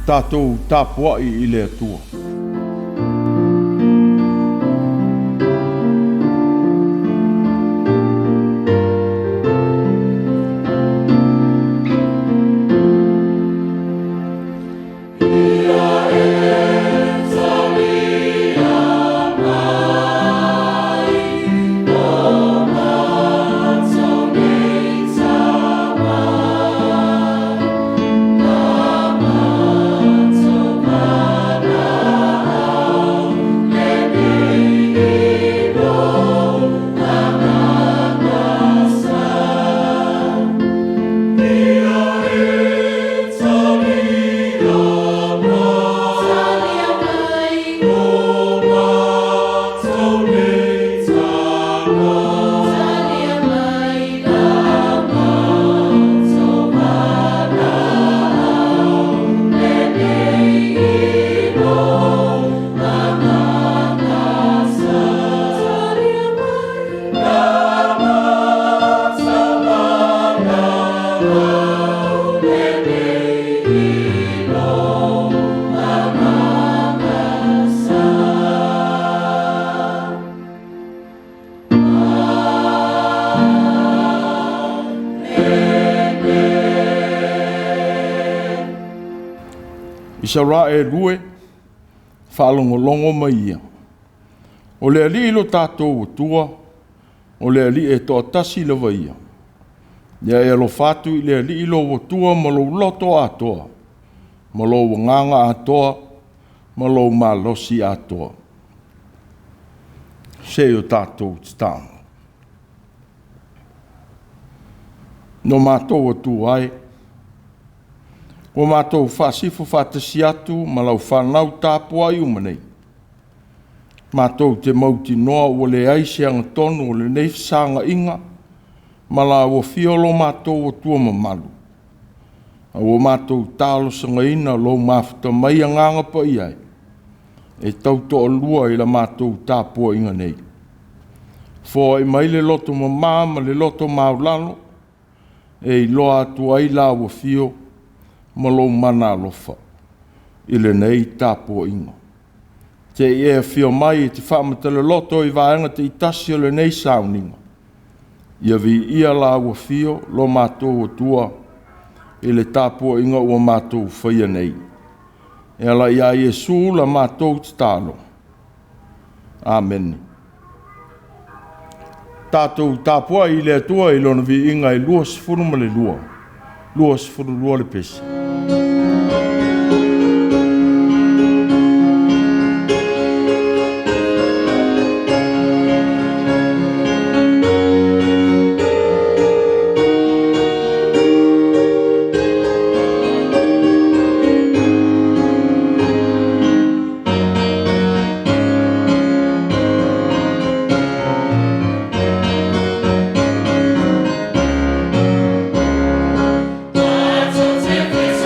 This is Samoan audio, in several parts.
Tatou tapuai i le Atua. Isaraelu e, faalogologo mai ia. O le Alii lo tatou Atua, o le Alii e toatasi lava ia. Ia e alofa atu i le Alii lou Atua ma lou loto atoa, ma lou agaga atoa, ma lou malosi atoa. Se i o tatou tatalo. No matou Atua e, ua matou faasifo faatasi atu ma lau fanau tapuai uma nei, matou te mautinoa ua leai se agatonu o lenei fesaga'iga ma lauafia o lo matou Atua mamalu, a ua matou talosagaina lou mafuta mai Agaga Paia e, e tautoalua i la matou tapuaiga nei. Foai mai le loto mama ma le loto maualalo e iloa atu ai lau afio ma lou mana alofa i lenei tapuaiga. Se i e afio mai e te faamatala-loto i vaega taitasi o lenei sauniga, ia viia lau afio lo matou Atua i le tapuaiga ua matou faia nei. E ala ia Iesu la matou tatalo. Amene. Tatou tapuai i le Atua i Lona viiga e 22, 22 le pese. Matou te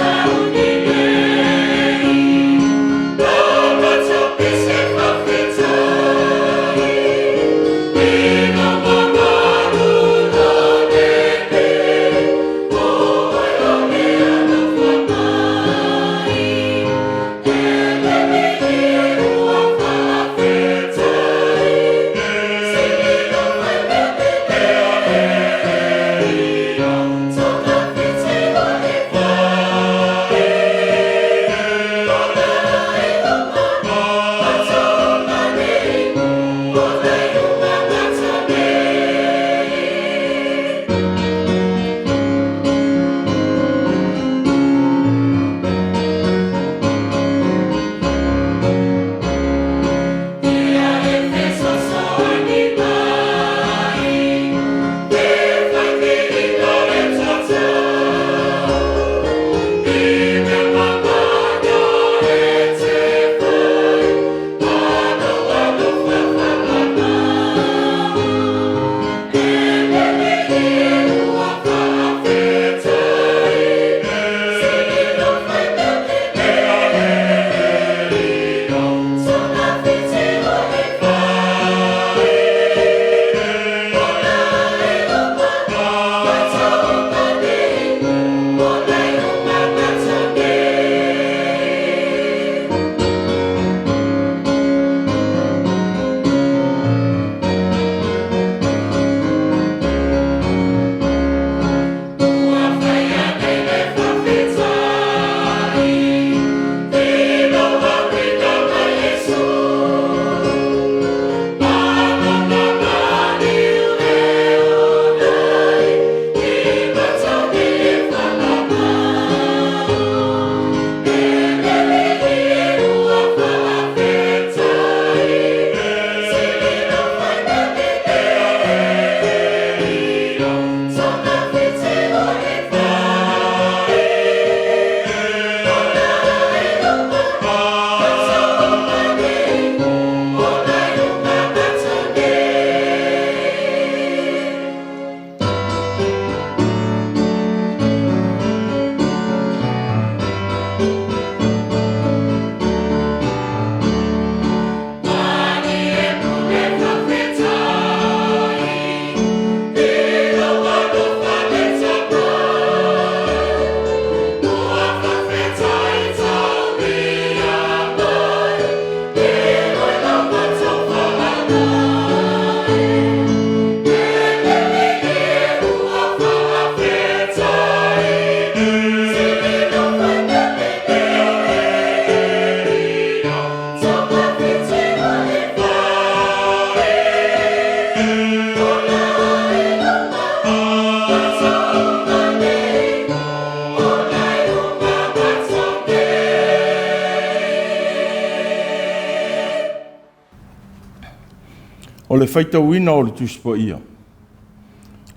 le faitauina o le Tusi Paia.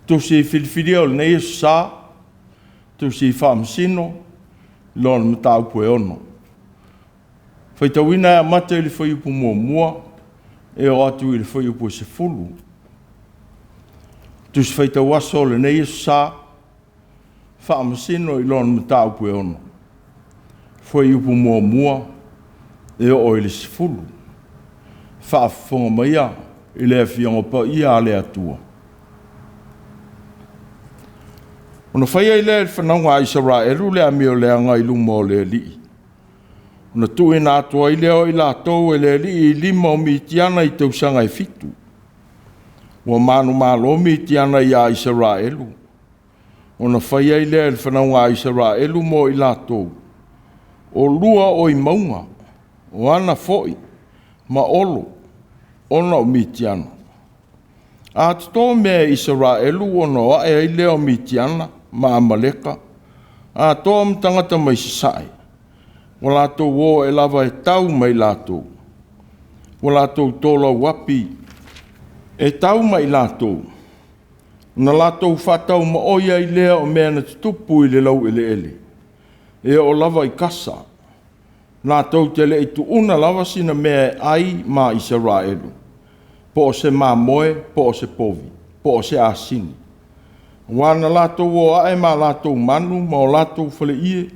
Tusi filifilia o lenei Aso Sa, Tusi Faamasino, lona mataupu e 6. Faitauina e amata i le fuaiupu 1 e oo atu i le fuaiupu e 10. Tusi Faitau Aso o lenei Aso Sa, Faamasino i lona mataupu e 6, fuaiupu 1 e oo i le 10. Faafofoga maia i le Afioga Paia a le Atua. Ona fai ai lea e le fanauga a Isaraelu le amioleaga i luma o le Alii, ona tuuina atu ai lea o i latou e le Alii i lima o Mitiana i tausaga e 7. Ua manumalo Mitiana ia Isaraelu, ona fai ai lea e le fanauga a Isaraelu mo i latou, o lua oi mauga, o ana foi ma Olo, ona o Mitiana. A toto mea e Isaraelu ona o ae ai lea o Mitiana ma Amaleka, atoa ma tagata mai sasae, ua latou o ae lava e tau mai latou, ua latou tolauapi e tau mai latou, ona latou faataumaoi ai lea o mea na tutupu i le laueleele, e oo lava i Kasa, latou te le i tuuna lava sina mea e ai ma Isaraelu, po o se mamoe, po o se povi, po o se asini. Aua na latou o ae ma latou manu ma o latou faleie,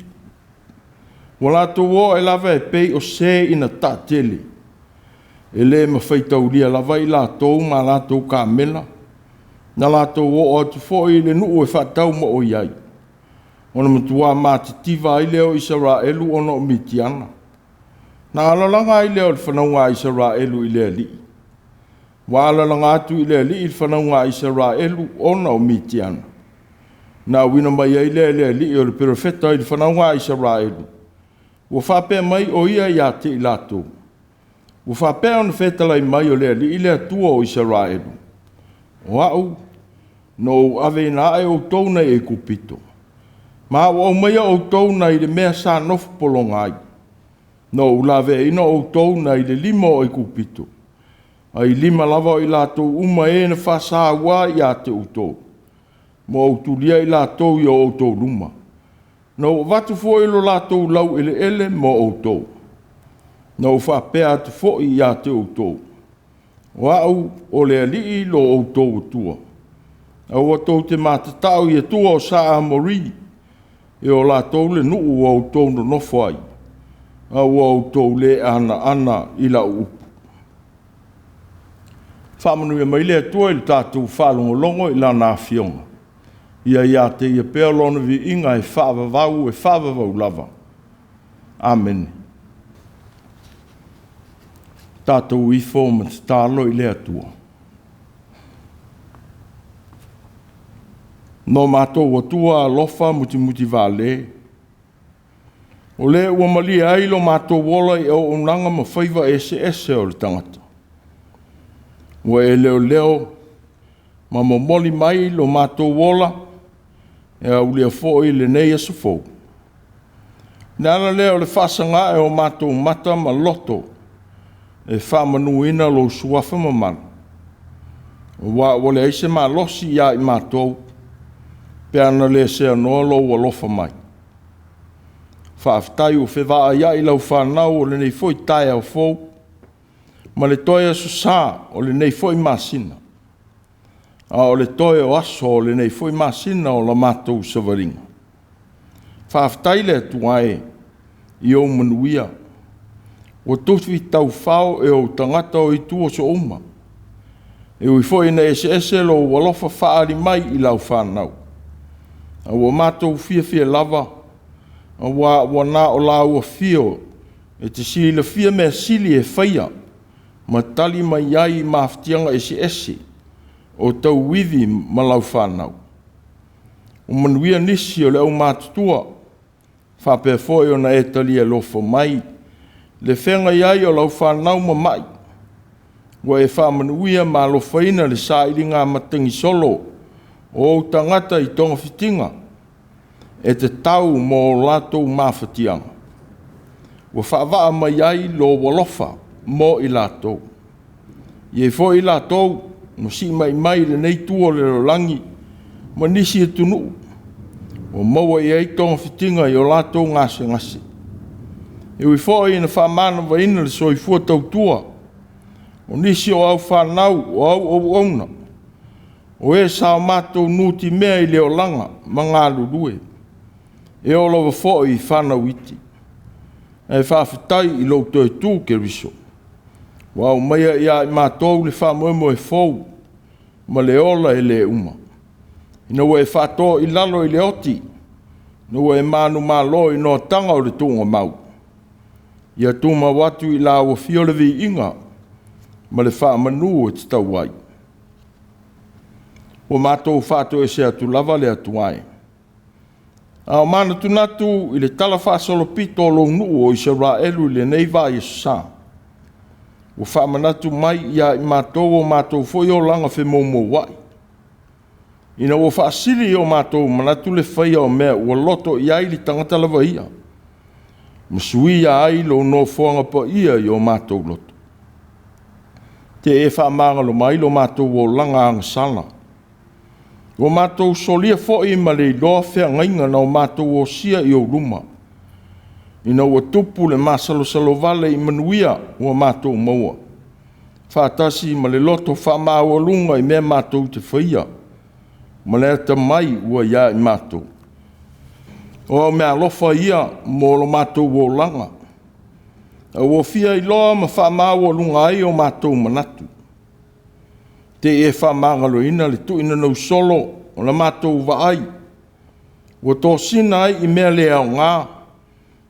ua latou o ae lava e pei o se ina taatele, e le mafaitaulia lava i latou ma latou kamela, na latou oo atu foi i le nuu e faataumaoi ai, ona matua matitiva ai lea o Isaraelu ona o Mitiana. Na alalaga ai lea o le fanauga a Isaraelu i le Alii. Ua alalaga atu i le Alii le fanauga a Isaraelu ona o Mitiana. Na auina mai ai lea e le Alii o le perofeta i le fanauga a Isaraelu, ua faapea mai o ia ia te i latou, ua faapea ona fetalai mai o le Alii le Atua o Isaraelu, o au na ou aveina ae outou nai Aikupito, ma ua aumaia outou nai le mea sa nofo pologa ai, na ou laveaiina outou nai le lima o Aikupito, ai lima lava o i latou uma e na faasauā ia te outou, ma ou tulia i latou i o outou luma. Na ou avatu foi lo latou laueleele mo outou. Na ou faapea atu foi ia te outou, o au o le Alii lo outou Atua. Aua tou te matatao i Atua o sa Amori, e o latou le nuu ua outou nonofo ai, a ua outou le anaana i lau upu. Faamanuia mai le Atua i le tatou faalogologo i Lana Afioga. Ia ia te Ia pea Lona viiga e faavavau e faavavau lava. Amene. Tatou ifo ma tatalo i le Atua. No matou Atua alofa mutimutivalē, o le ua malie ai lo matou ola i auaunaga ma faiva eseese o le tagata. Ua e leoleo ma momoli mai lo matou ola e aulia foi lenei aso fou. O le ala lea o le faasagae o matou mata ma loto e faamanuina lou suafa mamalu, aua ua leai se malosi ia i matou pe ana le seanoa lou alofa mai. Faafetai ua fevaaiai lau fanau o lenei foi taeao fou ma le toe aso Sa o lenei foi masina, a o le toe o aso o lenei foi masina o la matou savaliga. Faafetai le Atua e i ou manuia, ua tufi taufao e ou tagata o itu aso uma, e ui foi ina eseese lou alofa faaali mai i lau fanau, a ua matou fiafia lava, aua ua na o lau afio e te silafia mea sili e faia ma tali mai ai i mafatiaga eseese o tauivi ma lau fanau. Ua manuia nisi o le aumatutua, faapea foi ona e talia alofa mai le feagai ai o lau fanau ma mai. Ua e faamanuia ma alofaina le sailiga matagisolo o ou tagata i togafitiga e tatau mo latou mafatiaga. Ua faavaa mai ai lou alofa mo i latou. I ai foi i latou ua siimai mai i lenei itu o le lalolagi ma nisi atunuu ua maua i ai togafitiga i o latou gasegase. E ui foi ina faamanavaina le soifua tautua o nisi o au fanau, o au auauna, o e sa o matou nutimea i le olaga ma galulue, e oo lava foi i fanau iti. Ae faafetai i lou toe tu Keriso, ua aumaia ia i matou le faamoemoe fou ma le ola e le uma, ina ua e faato i lalo i le oti, ina ua e manumalo i noataga o le tuugamau. Ia tumau atu i lau afio le viiga ma le faamanu e tatau ai. Ua matou faatoese atu lava le Atua e, a o manatunatu i le talafaasolopito o lou nuu o Isaraelu i lenei vaiaso sa, ua faamanatu mai ia i matou o matou foi olaga femoumouai, ina ua faasili i o matou manatu le faia o mea ua loto i ai le tagata lava ia, ma suia ai lou nofoaga paia i o matou loto. Te e faamagalo mai lo matou olaga agasala, ua matou solia foi ma le iloa feagaiga na o matou osia i ou luma, ina ua tupu le masalosalo vale i manuia ua matou maua, faatasi ma le loto faamaualuga i mea matou te faia, ma le atamai ua ia i matou. O au meaalofa ia mo lo matou olaga, a ua fia iloa ma faamaualuga ai o matou manatu. Te i e faamagaloina le tuuinausolo o la matou vaai, ua tosina ai i mea le aoga,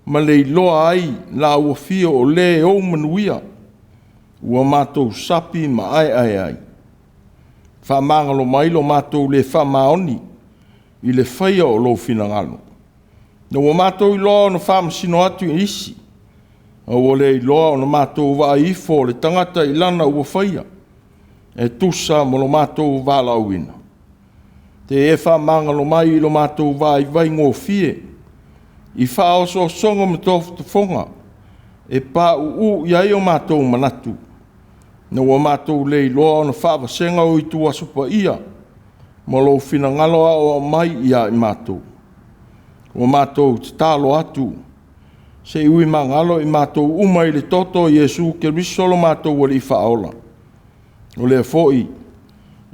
ma le iloa ai lau afio o le e ou manuia, ua matou sapi ma aeae ai. Faamagalo mai lo matou le faamaoni i le faia o lou finagalo, ina ua matou iloa ona faamasino atu i isi, a ua le iloa ona matou vaai ifo o le tagata i lana ua faia, e tusa ma lo matou valaauina. Te e faamagalo mai i lo matou vaivai gofie, i faaosoosoga ma tofotofoga e pauu i ai o matou manatu, ina ua matou le iloa ona faavasega o itu Aso Paia ma lou finagalo aoao mai ia i matou. Ua matou tatalo atu, se i ui magalo i matou uma i le toto o Iesu Keriso lo matou Alii Faaola, o lea foi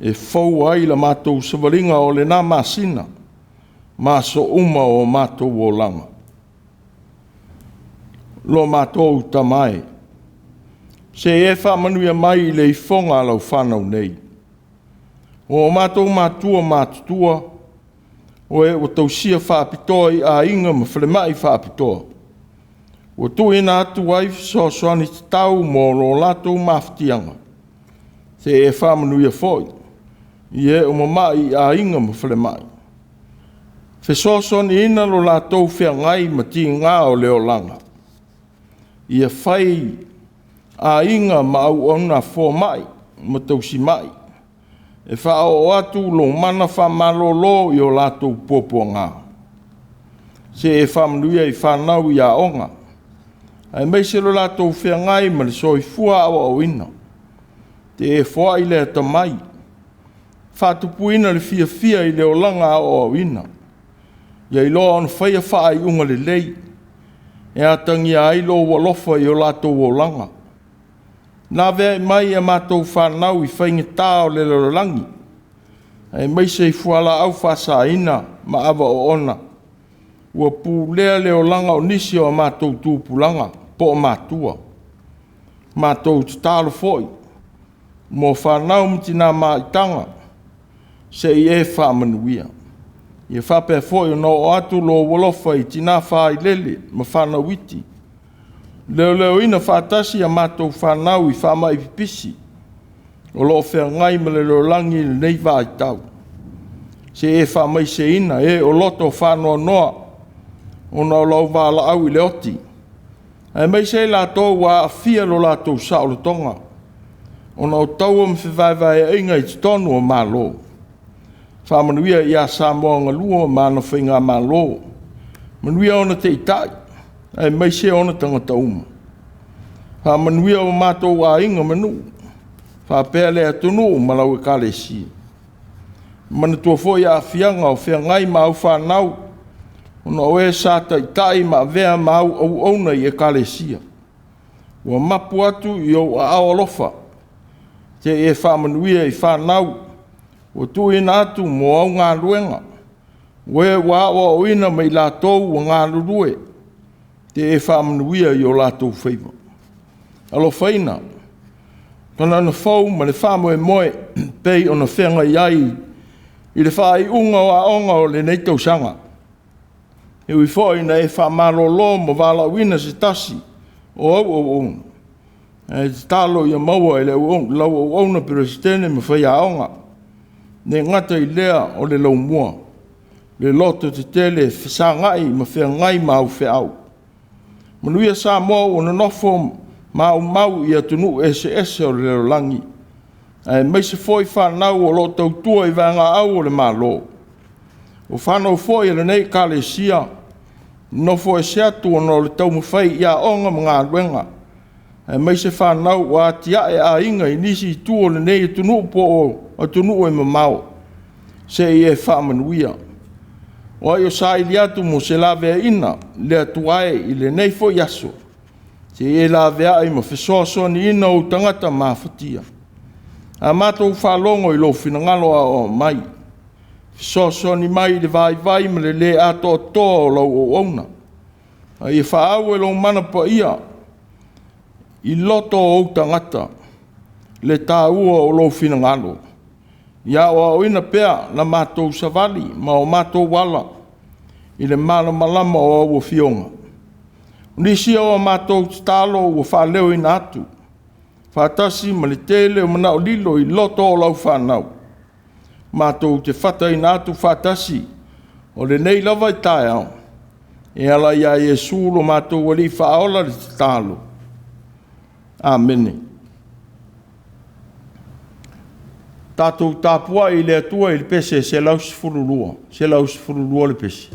e fou ai la matou savaliga o lena masina ma aso uma o matou olaga. Lo matou Tama e, se i e faamanuia mai i le ifoga a lau fanau nei. O matou matua matutua, o e ua tausia faapitoa i aiga ma falemai faapitoa, ua tuuina atu ai fesoasoani tatau mo lo latou mafatiaga, se i e faamanuia foi i e ua mamai i aiga ma falemai, fesoasoaniina lo latou feagai ma tiga o le olaga. Ia fai aiga ma auauna fomai ma tausimai e faaoo atu lou mana faamalolo i o latou puapuaga. Se e faamanuia i fanau i aoga, aemaise lo latou feagai ma le soifua aoaoina. Te e foai le atamai, faatupuina le fiafia i le olaga aoaoina. Ia iloa ona faia faaiuga lelei, e atagia ai lou alofa i o latou olaga. Laveai mai a matou fanau i faigata o le lalolagi, aemaise i fualaau faasaina ma ava oona, ua pulea le olaga o nisi o a matou tupulaga po o matua. Matou tatalo foi mo fanau ma tina maitaga, se i e faamanuia. Ia faapea foi ona oo atu lou alofa i tina failele ma fanau iti, leoleoina faatasi a matou fanau i faamai pipisi o lo o feagai ma le lalolagi i lenei vaitau. Se i e faamaiseina e o loto faanoanoa ona o lau valaau i le oti, aemaise i latou ua aafia lo latou saolotoga ona o taua ma fevaevaeaiga i totonu o Malo. Faamanuia ia Samoa galua ma ana faigamalo, manuia ona taitai aemaise ona tagata uma. Faamanuia o matou aiga ma nuu. faapea le atunuu ma lau Ekalesia. Manatua foi aafiaga o feagai ma au fanau, ona o e sa taitai ma avea ma au auauna i Ekalesia. Ua mapu atu i ou aao alofa, se i e faamanuia i fanau ua tuuina atu mo au galuega, o e ua aoaoina ma i latou ua galulue, se i e faamanuia i o latou faiva. Alofaina le le fou ma le faamoemoe e pei ona feagai ai i le faaiuga o aoga o lenei tausaga. E ui foi ina e faamalolo ma valaauina se tasi o au auauna, ae tatalo ia maua e lau auauna Peresetene ma faiaoga. E le gata i lea o le laumua, le lototetele, e fesagai ma feagai ma au feau. Manuia Samoa ua nonofo ma aumau i atunuu eseese o le lalolagi, aemaise foi fanau o lo o tautua i vaegaau a le Malo. O fanau foi a lenei Ekalesia, nonofo ese atu ona o le taumafai i aoga ma galuega, aemaise fanau ua atiae aiga i nisi itu o lenei atunuu po o atunuu e mamao, se i e faamanuia. O ai o saili atu mo se laveaiina, le Atua e, i lenei foi aso, se i e laveai ma fesoasoaniina ou tagata mafatia. A matou faalogo i lou finagalo aoao mai, fesoasoani mai i le vaivai ma le le atoatoa o lau auauna, a ia faaau e lou Mana Paia i loto o ou tagata le taua o lou finagalo. Ia aoaoina pea la matou savali ma o matou ala i le malamalama o au afioga. O nisi o a matou tatalo ua faaleoina atu, faatasi ma le tele o manao lilo i loto o lau fanau, matou te fataina atu faatasi o lenei lava taeao, e ala ia Iesu lo matou Alii Faaola le tatalo. Amene. Tatou tapuai i le Atua i le pese 112, 112 le pese.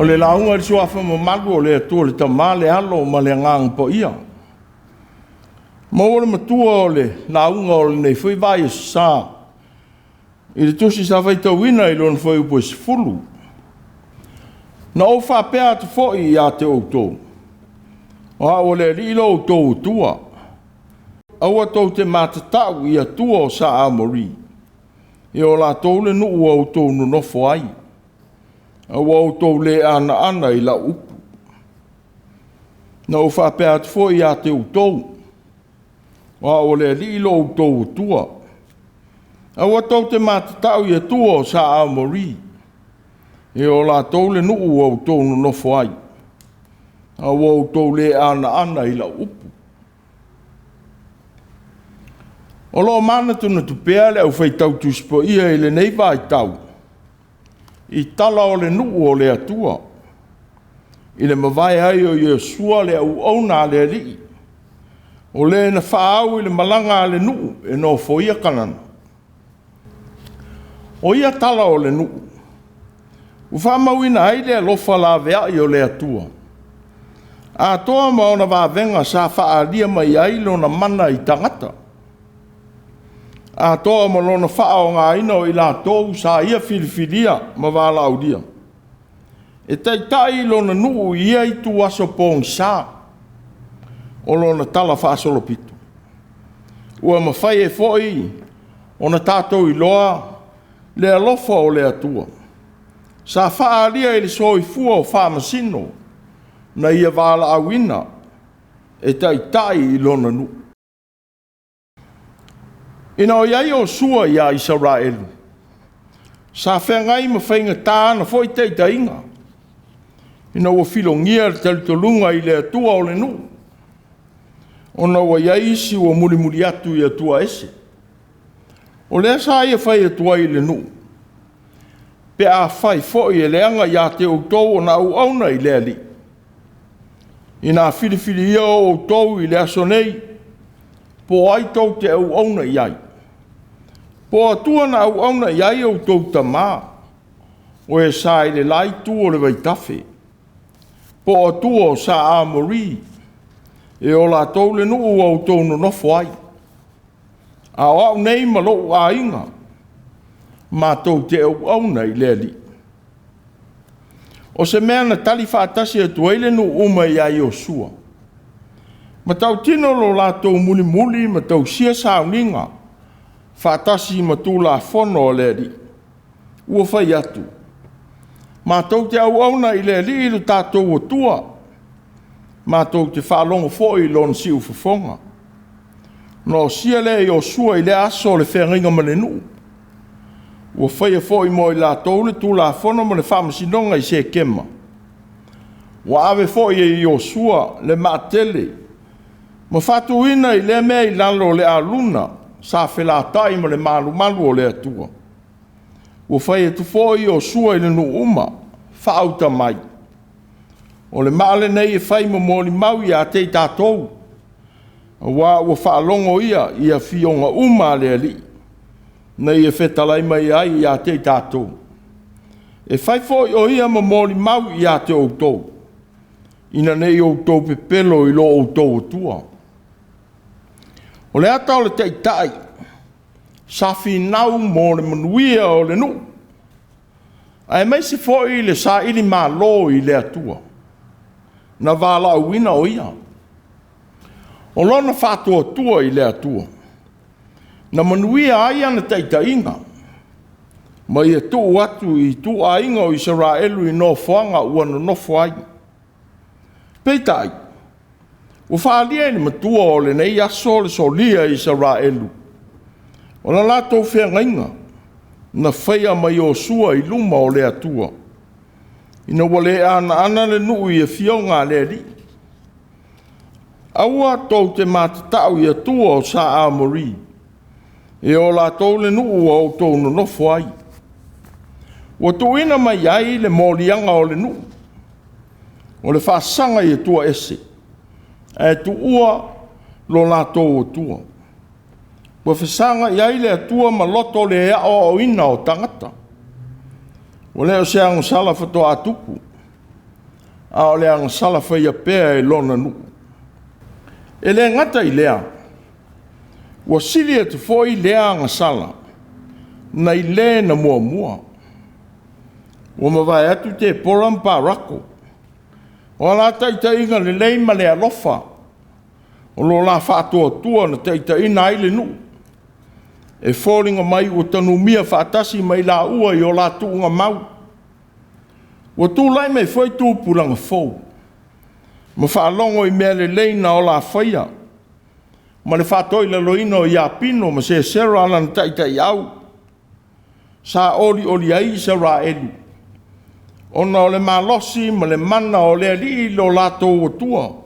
O le lauga i le suafa mamalu o le Atua le Tama, le Alo ma le Agaga Paia. Maua le matua o le lauga o lenei foi Vaiaso Sa i le tusi sa faitauina i lona fuaiupu e 10. Na ou faapea atu foi ia te outou, o au o le Alii lo outou Atua, aua tou te matatau i Atua o Sa-Amori, e o latou le nuu ua outou nonofo ai, a ua outou le anaana i lau upu. Na ou faapea atu foi ia te outou, o au o le Alii lo outou Atua, aua tou te matatau i Atua o Sa-Amori, e o latou le nuu ua outou nonofo ai, a ua outou le anaana i lau upu. O lo o manatunatu pea le aufaitau Tusi Paia i lenei vaitau i tala o le nuu o le Atua, i le mavae ai o Iosua le auauna a le Alii, o le na faaau i le malaga a le nuu e nofoia Kanana. O ia tala o le nuu, ua faamauina ai le alofa laveai o le Atua, atoa ma ona vavega sa faaalia mai ai lona mana i tagata, atoa ma lona faaaogaina o i latou sa ia filifilia ma valaaulia e taitai lona nuu i ia ituaso pogisa o lona talafaasolopito. Ua mafai ai foi ona tatou iloa le alofa o le Atua sa faaalia i le soifua o faamasino na ia valaauina e taitai i lona nuu. Ina o i ai Iosua ia Isaraelu, sa feagai ma faigata ana foi taitaiga, ina ua filogia le talitonuga i le Atua o le nuu, ona ua i ai isi ua mulimuli atu i atua ese. O lea sa ia fai atu ai i le nuu, pe afai foi e leaga ia te outou ona auauna i le Alii, ina filifilia outou i le aso nei, po o ai tou te auauna i ai, po o Atua na auauna i ai outou tama, o e sa i le la itu o le vaitafe, po o Atua o Sa-Amori, e o latou le nuu ua outou nonofo ai. A o au nei ma lou aiga, matou te auauna i le Alii. O se mea na tali faatasi atu ai le nuu uma iā Iosua, matautino lo latou mulimuli ma tausia sauniga faatasi ma Tulafono a le Alii. Ua fai atu, matou te auauna i le Alii lo tatou Atua, matou te faalogo foi i lona siufofoga. Ona osia lea e Iosua i lea aso le feagaiga ma le nuu. Ua faia foi mo i latou le tulafono ma le faamasinoga i Sekema. Ua ave foi e Iosua le maatele ma faatuina i lea mea i lalo o le aluna sa felatai ma le malumalu o le Atua. Ua fai atu foi Iosua i le nuu uma, faauta mai, o le maa lenei e fai ma molimau ia te i tatou, aua ua faalogo ia i afioga uma a le Alii, na ia fetalai mai ai ia te i tatou. E fai foi o ia ma molimau ia te outou, ina ne i outou pepelo i lo outou Atua. O le ata o le taitai sa finau mo le manuia o le nuu, aemaise foi le saili malo i le Atua na valaauina o ia. O lona faatuatua i le Atua, na manuia ai ana taitaiga, ma ia tuu atu i ituaiga o Isaraelu i nofoaga ua nonofo ai. Peitai, ua faaalia e le matua o lenei aso le solia e Isaraelu o le latou feagaiga na faia ma Iosua i luma o le Atua, ina ua le anaana le nuu i afioga a le Alii. Aua tou te matatau i Atua o Sa-Amori, e o latou le nuu ua outou nonofo ai. Ua tuuina mai ai le moliaga o le nuu, o le faasaga i Atua ese, ae tuua lo latou Atua. Ua fesagai ai le Atua ma loto le aoaoina o tagata. Ua le o se agasala faatoa tupu. a o le agasala faia pea e lona nuu. E le gata i lea, ua sili atu foi lea agasala nai le na muamua. Ua mavae atu Tepora ma Parako, o a la taitaiga lelei ma le alofa o lo la faatuatua na taitaiina ai le nuu, e foliga mai ua tanumia faatasi ma i laua i o la tuugamau. Ua tulai mai foi tupulaga fou ma faalogo i mea lelei na o la faia ma le faatoilaloina o Iapino ma Sesera lana taitaiau, sa olioli ai Isaraelu, ona o le malosi ma le mana o le Alii lo latou Atua.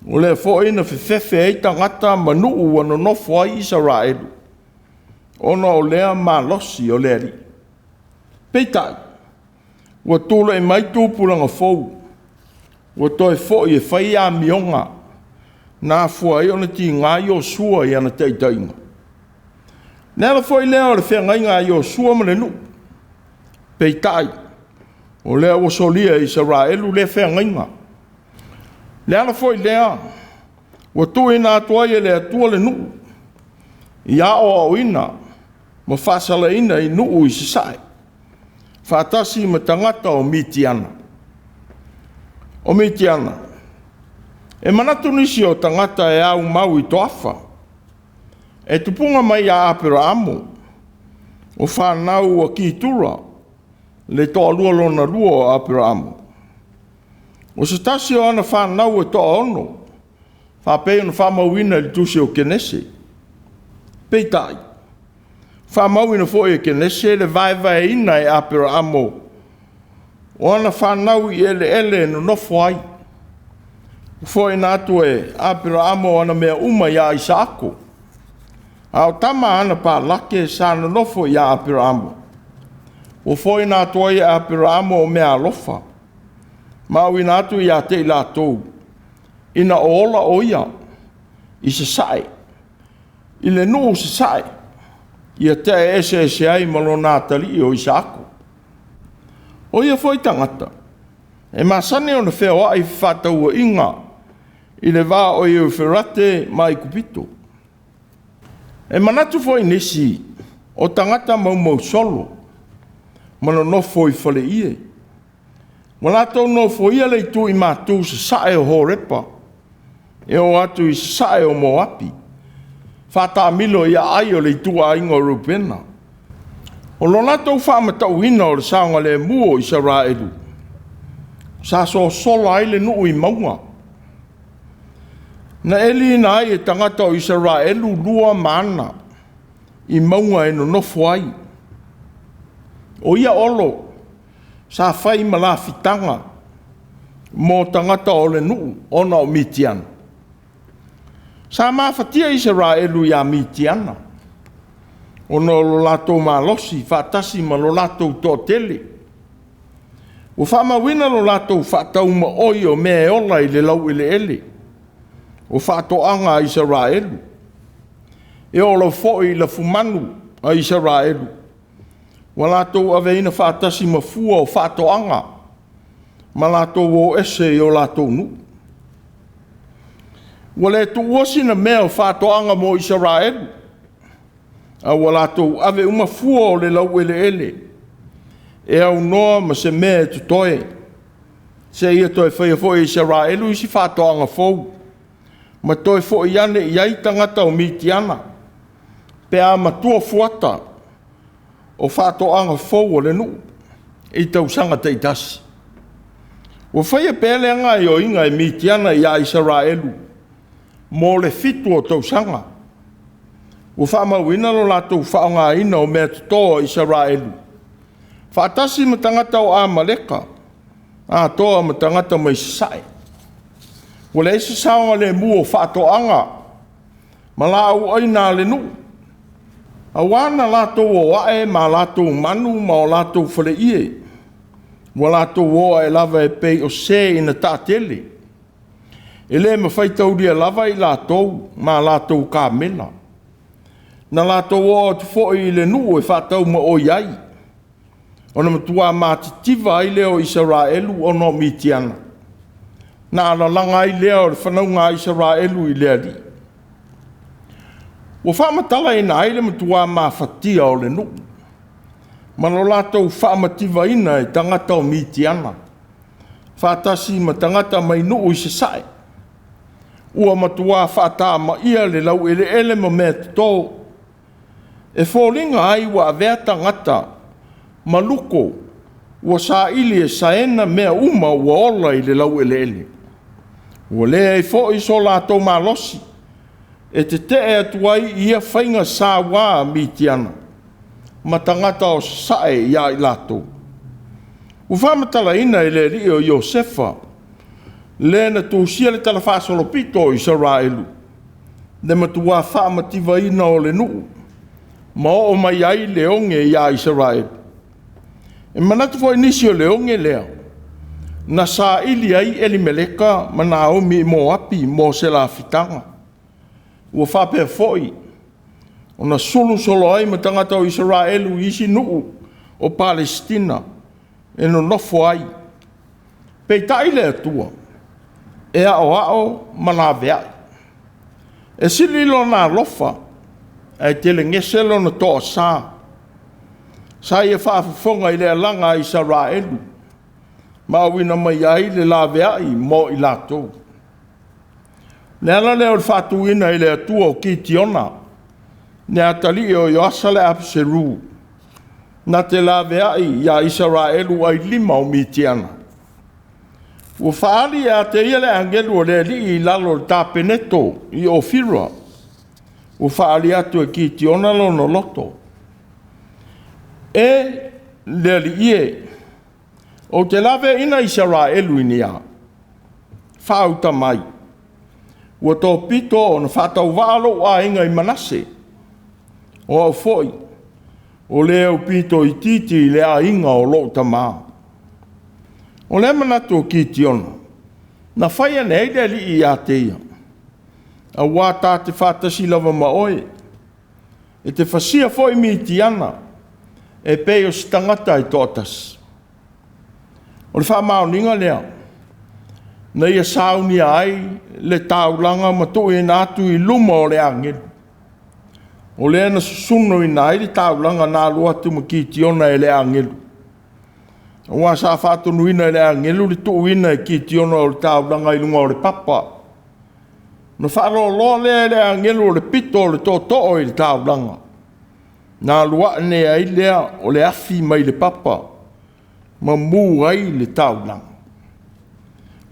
O lea foi na fefefe ai tagata ma nuu ua nonofo ai Isaraelu, ona o lea malosi o le Alii. Peitai, ua tulai mai tupulaga fou, ua toe foi e fai amioga na afua ai ona tiga Iosua i ana taitaiga. O le ala foi lea o le feagaiga a Iosua ma le nuu, peitai, o lea ua solia e Isaraelu lea feagaiga. O le ala foi lea ua tuuina atu ai e le Atua le nuu ia aoaoina ma faasalaina i nuu i sasae, faatasi ma tagata o Mitiana. O Mitiana, e manatu nisi o tagata e aumau i toafa, e tupuga mai ia Aperaamo, o fanau a Kitura, le toalua lona lua o Aperaamo. O se tasi o ana fanau e toaono, faapei ona faamauina i le tusi o Kenese. Peitai, faamauina foi e Kenese le vaevaeina e Aperaamo o ana fanau i eleele e nonofo ai, foaiina atu e Aperaamo ana mea uma ia Isaako, a o tama a ana palake sa nonofo ia Aperaamo, ua foaiina atu ai e Aperaamo o meaalofa, ma auina atu ia te i latou, ina o ola o ia i sasae, i le nuu sasae, ia te'e eseese ai ma lona atalii o Isaako. O ia foi tagata, e masani ona feoai i fefaatauaiga i le va o Euferate ma Aikupito. E manatu foi nisi o tagata maumausolo ma nonofo i faleie. Ua latou nofoia le itu i matu i sasae o Horepa, e oo atu i sasae o Moapi, faataamilo i aai o le ituaiga o Reupena. O lo latou faamatauina o le saogalemu o Isaraelu, sa sosola ai le nuu i mauga. Na eliina ai e tagata o Isaraelu lua mana i mauga e nonofo ai. O ia olo sa fai ma lafitaga mo tagata o le nuu ona o Mitiana. Sa mafatia Isaraelu ia Mitiana ona o lo latou malosi faatasi ma lo latou toatele. Ua faamauina lo latou faataumaoi o mea e ola i le laueleele o faatoaga a Isaraelu. E oo lava foi i lafumanu a Isaraelu, ua latou aveina faatasi ma fua o faatoaga, ma latou o ese i o latou nuu. Ua le tuua sina mea o faatoaga mo Isaraelu, a ua latou ave uma fua o le laueleele e aunoa ma se mea e totoe, seia toe faia foi e Isaraelu isi faatoaga fou, ma toe foi ane i ai tagata o Mitiana, pe a matua fuata o faatoaga fou a le nuu i tausaga taitasi. Ua faia pea lea gaoioiga e Mitiana ia Isaraelu mo le 7 o tausaga. Ua faamauina lo latou faaaogaina o mea toto a Isaraelu, faatasi ma tagata o Amaleka, atoa ma tagata mai sasae. Ua leai se saogalemu o faatoaga ma laau aina a le nuu, aua na latou o ae ma latou manu ma o latou faleie, ua latou o ae lava e pei o se ina taatele. E le mafai taulia lava i latou ma a latou kamela. Na latou oo atu foi i le nuu e faataumaoi ai. Ona matua matitiva ai lea o Isaraelu ona o Mitiana, na alalaga ai lea o le fanauga a Isaraelu i le Alii. Ua faamatalaina ai le matua mafatia o le nuu ma lo latou faamativaina e tagata o Mitiana, faatasi ma tagata mai nuu i sasae. Ua matua faatamaia le laueleele ma meatoto, e foliga ai ua avea tagata ma luko ua saili e saena mea uma ua ola i le laueleele. Ua leai foi so latou malosi e tetee atu ai i ia faiga saua a Mitiana ma tagata o Sasae ia i latou. Ua faamatalaina e le alii o Iosefa, le na tusia le talafaasolopito o Isaraelu, le matua faamativaina o le nuu ma oo mai ai le oge ia Isaraelu. E manatu foi nisi o le oge lea na saili ai Elimeleka ma Naomi i Moapi mo se lafitaga, ua faapea foi ona sulu solo ai ma tagata o Isaraelu i isi nuu o Palesitina e nonofo ai. Peitai le Atua, e aoao ma laveai. E sili Lona alofa ae telegese Lona toasa. Sa ia faafofoga i le alaga a Isaraelu ma auina mai ai le laveai mo i latou. O le ala lea o le faatuina e le Atua o Kitiona, le atalii o Ioasa le Apiseru, na te laveai ia Isaraelu ailima o Mitiana. Ua faaali ia te ia le agelu o le Alii i lalo o le tapeneto i Ofira. Ua faaali atu e Kitiona lona loto. E le Alii e, ou te laveaina Isaraelu i ni a? Faauta mai, ua topito ona faatauvaa lou aiga i Manase, o au foi o le aupito itiiti i le aiga o lou tama. O lea manatu o Kitiona, na fai ane ai le Alii ia te ia, aua ta te faatasi lava ma oe, e te fasia foi Mitiana e pei o se tagata e toatasi. O le faamaoniga lea na ia saunia ai le taulaga ma tuuina atu i luma o le agelu. O lea na susunuina ai le taulaga na alu atu ma Kitiona e le agelu, aua sa faatonuina e le agelu le tuuina e Kitiona o le taulaga i luga o le papa. Ona faaloaloa lea e le agelu o le pito o le tootoo i le taulaga, ona alu ane ai lea o le afi mai le papa ma mu ai le taulaga.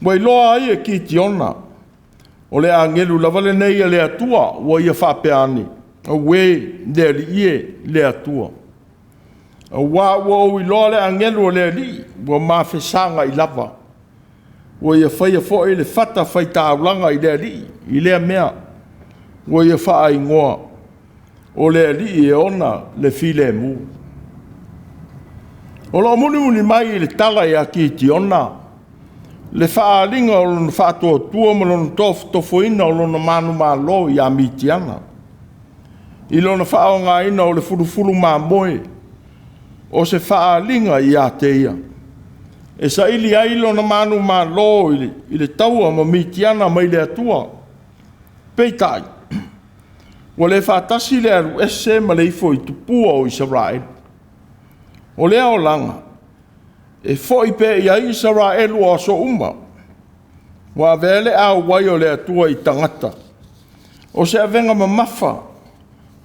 Ua iloa ai e Kitiona, o le agelu lava lenei a le Atua ua ia faapea ane, “Auē le Alii e, le Atua, aua ua ou iloa le agelu o le Alii ua ma fesagai lava, ua ia faia foi le fatafaitaulaga i le Alii i lea mea, ua ia faaigoa o le Alii e ona le filemu.” O lo o mulimuli mai i le tala ia Kitiona le faaaliga o lona faatuatua ma lona tofotofoina o lona manumalo ia Mitiana, i lona faaaogaina o le fulufulu mamoe o se faaaliga ia te ia, e saili ai lona manumalo i le taua ma Mitiana mai le Atua. Peitai, ua le faatasi le alu ese ma le ifo i tupua o Isaraelu. O lea olaga e foi pea i ai Isaraelu o aso uma, ua avea le auai o le Atua i tagata, o se avega mamafa,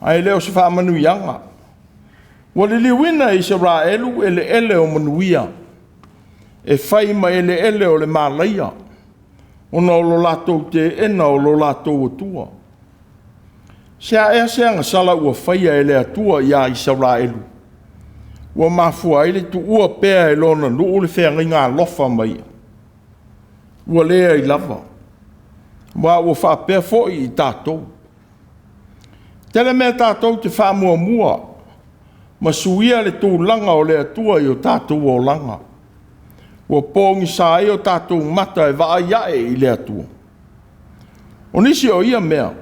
ae le o se faamanuiaga. Ua liliuina e Isaraelu eleele o manuia, e fai ma eleele o le malaia, ona o lo latou teena o lo latou Atua. Se a ea se agasala ua faia e le Atua ia Isaraelu, ua mafua ai le tuua pea e lona nuu le feagaiga alofa ma ia? Ua leai lava, aua ua faapea foi i tatou. E tele mea tatou te faamuamua ma suia le tulaga o le Atua i o tatou olaga, ua pogisa ai o tatou mata e vaai ae i le Atua. O nisi o ia mea,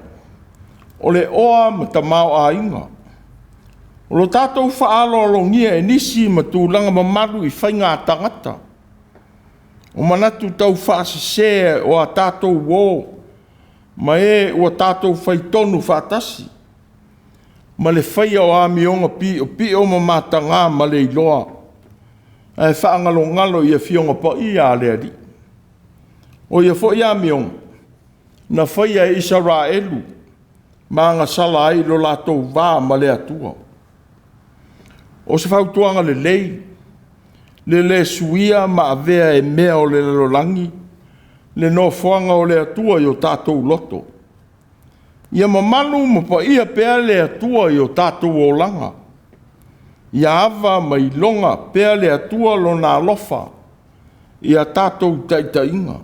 o le oa ma tamaoaiga. O lo tatou faaaloalogia e nisi ma tulaga mamalu i faiga a tagata, o manatu taufaasese o a tatou uo ma e ua tatou faitonu faatasi, ma le faia o amioga piopio ma mataga ma le iloa, ae faagalogalo i Afioga Paia a le Alii. O ia foi amioga na faia e Isaraelu ma agasala ai lo latou va ma le Atua. O se fautuaga lelei le lē suia ma avea e mea o le lalolagi le nofoaga o le Atua i o tatou loto. Ia mamalu ma paia pea le Atua i o tatou olaga. Ia ava ma iloga pea le Atua Lona alofa i a tatou taitaiga.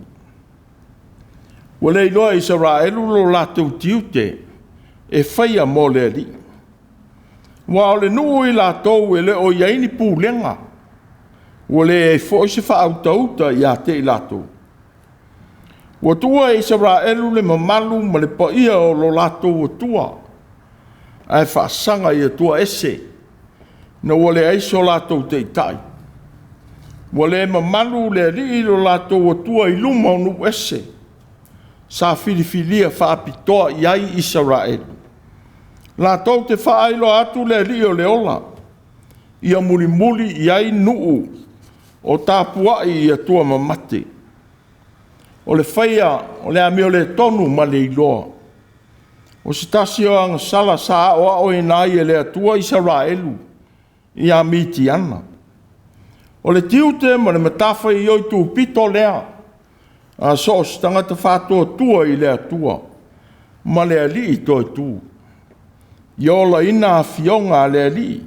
Ua le iloa e Isaraelu lo latou tiute e faia mo le Alii, aua o le nuu i latou e le o i ai ni pulega, ua leai foi se faautauta ia te i latou. Ua tuua e Isaraelu le mamalu ma le paia o lo latou Atua, ae faasaga i atua ese, ina ua leai so latou Taitai. Ua le mamalu le Alii lo latou Atua i luma o nuu ese sa filifilia faapitoa i ai Isaraelu, latou te faailoa atu le Alii o le ola, ia mulimuli i ai nuu o tapuai i Atua mamate. O le faia o le amioletonu ma le iloa, o se tasi o agasala sa aoaoina ai e le Atua Isaraelu ia Mitiana. O le tiute ma le matafaioi tupito lea a so o se tagata faatuatua i le Atua ma le Alii toetu, ia olaina afioga a le Alii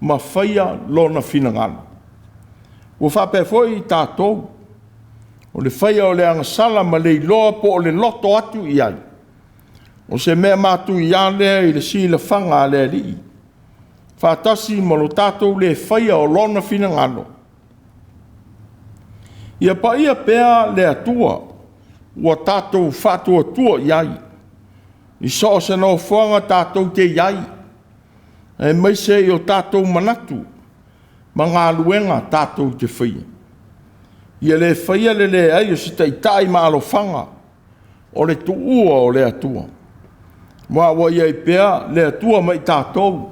ma faia Lona finagalo. Ua faapea foi i tatou, o le faia o le agasala ma le iloa po o le loto atu i ai, o se mea matuia lea i le silafaga a le Alii, faatasi ma lo tatou le faia o Lona finagalo. Ia paia pea le Atua ua tatou faatuatua i ai, i so o se nofoaga tatou te i ai, aemaise i o tatou manatu ma galuega tatou te faia. Ia le faia le leai o se taitai ma alofaga o le tuua o le Atua, aua ua i ai pea le Atua ma i tatou,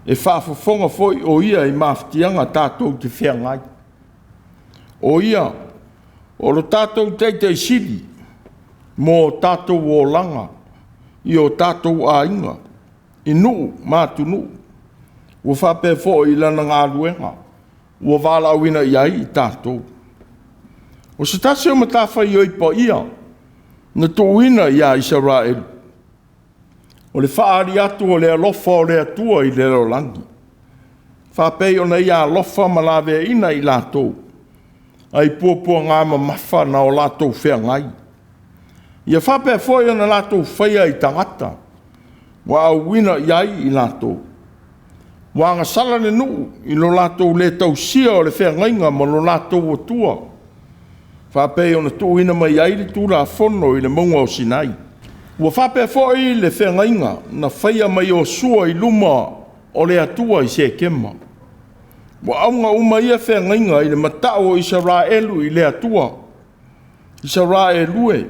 e faafofoga foi o Ia i mafatiaga tatou te feagai. O Ia o lo tatou Taitai Sili mo o tatou olaga i o tatou aiga, i nuu ma atunuu, ua faapea foi i Lana galuega ua valaauina i ai i tatou. O se tasi o matafaioi paia na tuuina ia Isaraelu, o le faaali atu o le alofa o le Atua i le lalolagi, faapei ona Ia alofa ma laveaiina i latou mai puapuaga mamafa na o latou feagai. Ia faapea foi ona latou faia i tagata ua auina i ai i latou. Ua agasala le nuu i lo latou le tausia o le feagaiga ma lo latou Atua, faapei ona tuuina mai ai le Tulafono i le mauga o Sinai. Ua faapea foi le feagaiga na faia ma Iosua i luma o le Atua i Sekema. Ua auga uma ia feagaiga i le matau o Isaraelu i le Atua. Isaraelu e,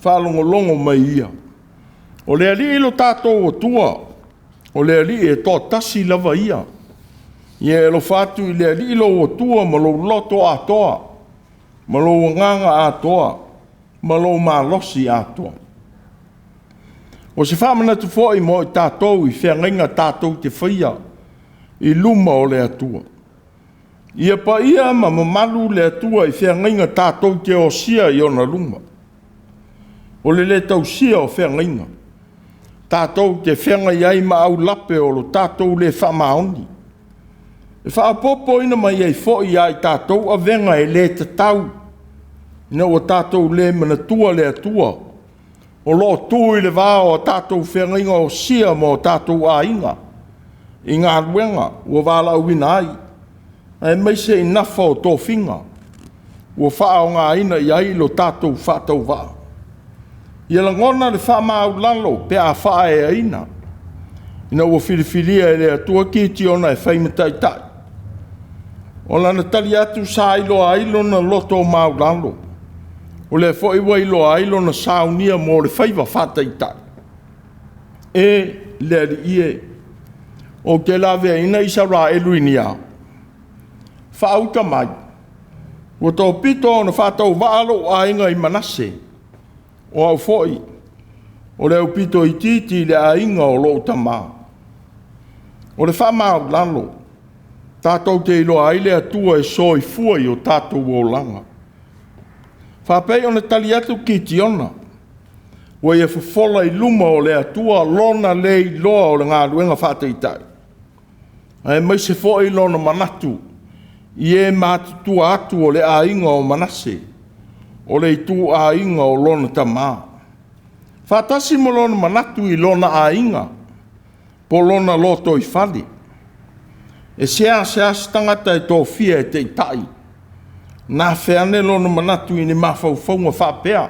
faalogologo mai ia, o le Alii lo tatou Atua, o le Alii e toatasi lava ia. Ia e alofa atu i le Alii lou Atua ma lou loto atoa, ma lou agaga atoa, ma lou malosi atoa. O se faamanatu foi mo i tatou i feagaiga tatou te faia i luma o le Atua. Ia paia ma mamalu le Atua i feagaiga tatou te osia i ona luma. O le le tausia o feagaiga, tatou te feagai ai ma aulape o lo tatou le faamaoni, e faaopoopoina mai ai foi ia i tatou avega e le tatau, ina ua tatou le manatua le Atua o lo o tu i le va o a tatou feagaiga osia ma o tatou aiga, i galuega ua valaauina ai, aemaise i nafa o tofiga ua faaaogaina i ai lo tatou faatauvaa. Ia lagona le faamaualalo pe a faaeaina. Ina ua filifilia e le Atua Kitiona e fai ma taitai, o lana tali atu sa iloa ai lona loto maualalo, o lea foi ua iloa ai lona saunia mo le faiva faataitai. E le Alii e, ou te laveaina Isaraelu i ni a? Faauta mai, ua topito ona faatauvaa lou aiga i Manase, o au foi o le aupito itiiti i le aiga o lou tama. O le faamaualalo, tatou te iloa ai le Atua e soifua i o tatou olaga. Faapei ona tali atu Kitiona, ua ia fofola i luma o le Atua lona le iloa o le galuega faataitai, aemaise foi lona manatu i e matutua atu o le aiga o Manase, o le ituaiga o lona tama, faatasi ma lona manatu i lona aiga po o lona lotoifale. E seasea se tagata e tofia e taitai na afea ane lona manatu i ni mafaufauga faapea,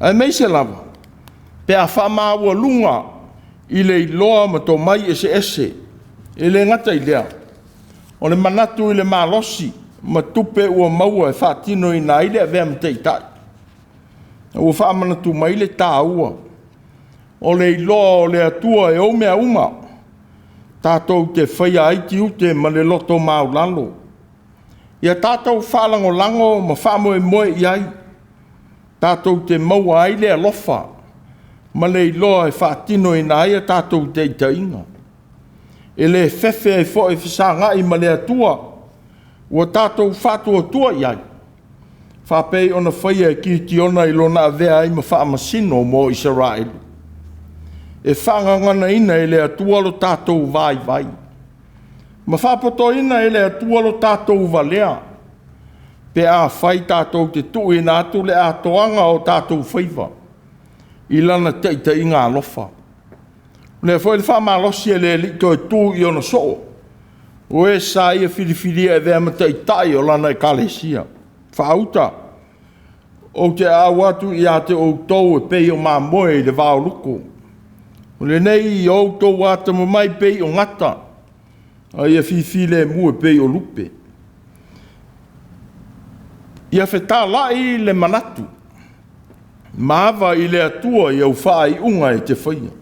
aemaise lava pe a faamaualuga i le iloa ma tomai eseese. E le gata i lea, o le manatu i le malosi ma tupe ua maua e faatinoina ai le avea ma taitai. Ua faamanatu mai le taua o le iloa o le Atua e ou mea uma, tatou te faia ai tiute ma le loto maualalo. Ia tatou faalagolago ma faamoemoe i ai, tatou te maua ai le alofa ma le iloa e faatinoina ai a tatou taitaiga. E le fefe ai foi e fesagai ma le Atua ua tatou faatuatua i ai, faapei ona faia e Kitiona i lona avea ai ma faamasino mo Isaraelu. E faagaganaina e le Atua lo tatou vaivai, ma faapotoina e le Atua lo tatou valea, pe afai tatou te tuuina atu le atoaga o tatou faiva i Lana taitaiga alofa. O lea foi le faamalosi e le Alii toe tu i ona soo, o e sa ia filifilia e avea ma taitai o lana ekalesia. Faauta, ou te aau atu ia te outou e pei o mamoe i le vaoluko. O lenei ia outou atamamai pei o gata, a ia fifilemu e pei o lupe. Ia fetalai le manatu ma ava i le Atua i au faaiuga e te faia.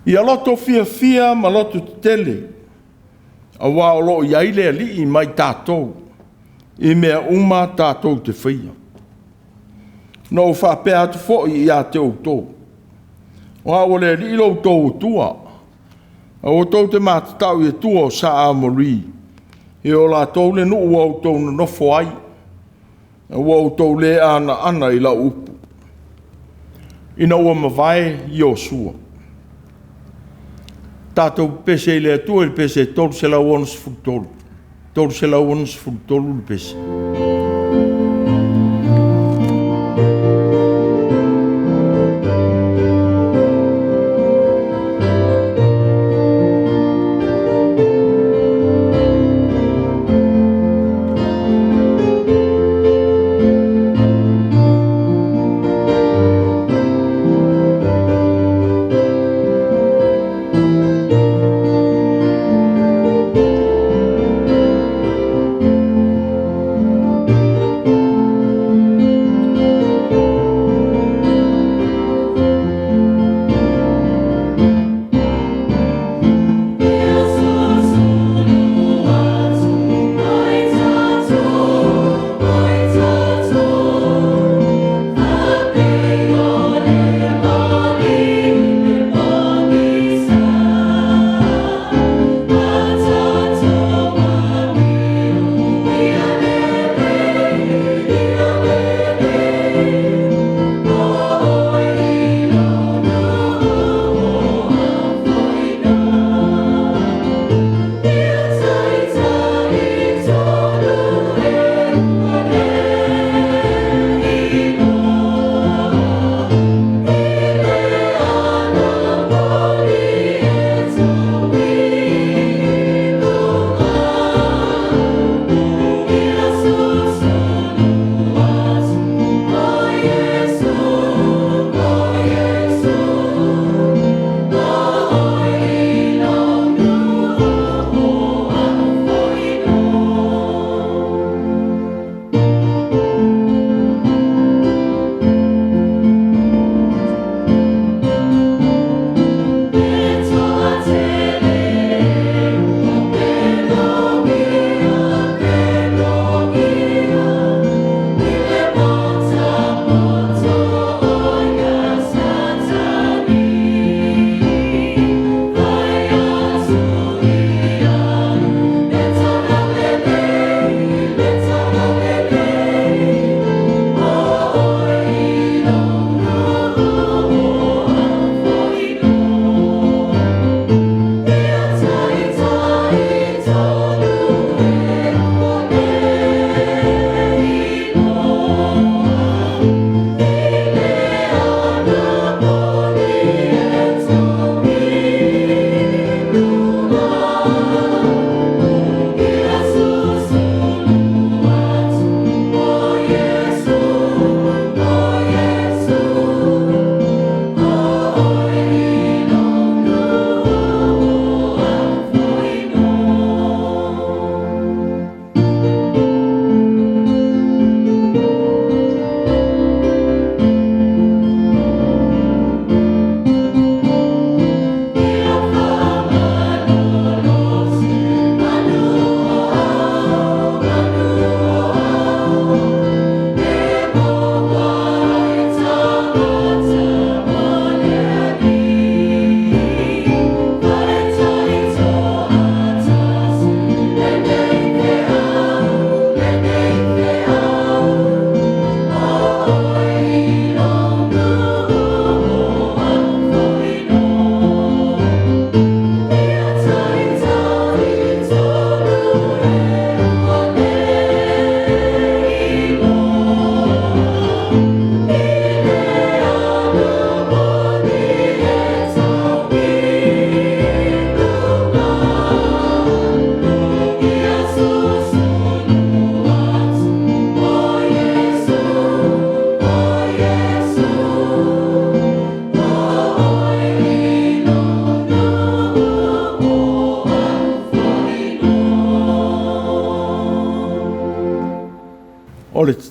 Ia loto fiafia ma loto tetele, aua o lo o i ai le Alii ma i tatou i mea uma tatou te faia. Na ou faapea atu foi ia te outou, o au o le Alii lo outou Atua, aua tou te matatau i Atua o Sa-Amori, e o latou le nuu ua outou nonofo ai, a ua outou le anaana i lau upu. Ina ua mavae Iosua. Tatou pepese i le Atua i le pese 363, 363 le pese.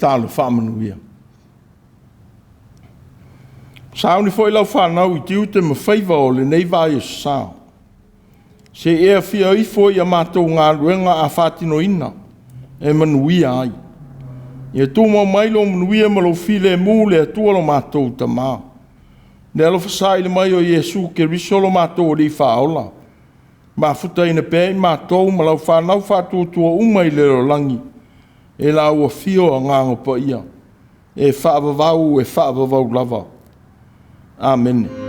tatalo faamanuia. Sauni foi lau fanau i tiute ma faiva o lenei vai o sa. Se i e afio ifo i a matou galuega a faatinoina e manuia ai. Ia tumau mai lou manuia ma lou filemu le Atua lo matou Tama. Le alofa saili mai o Iesu Keriso lo matou Alii Faaola, mafutaina pea i matou ma lau fanau faatuatua uma i le lalolagi, e lau afio Agaga Paia, e faavavau, e faavavau lava. Amene.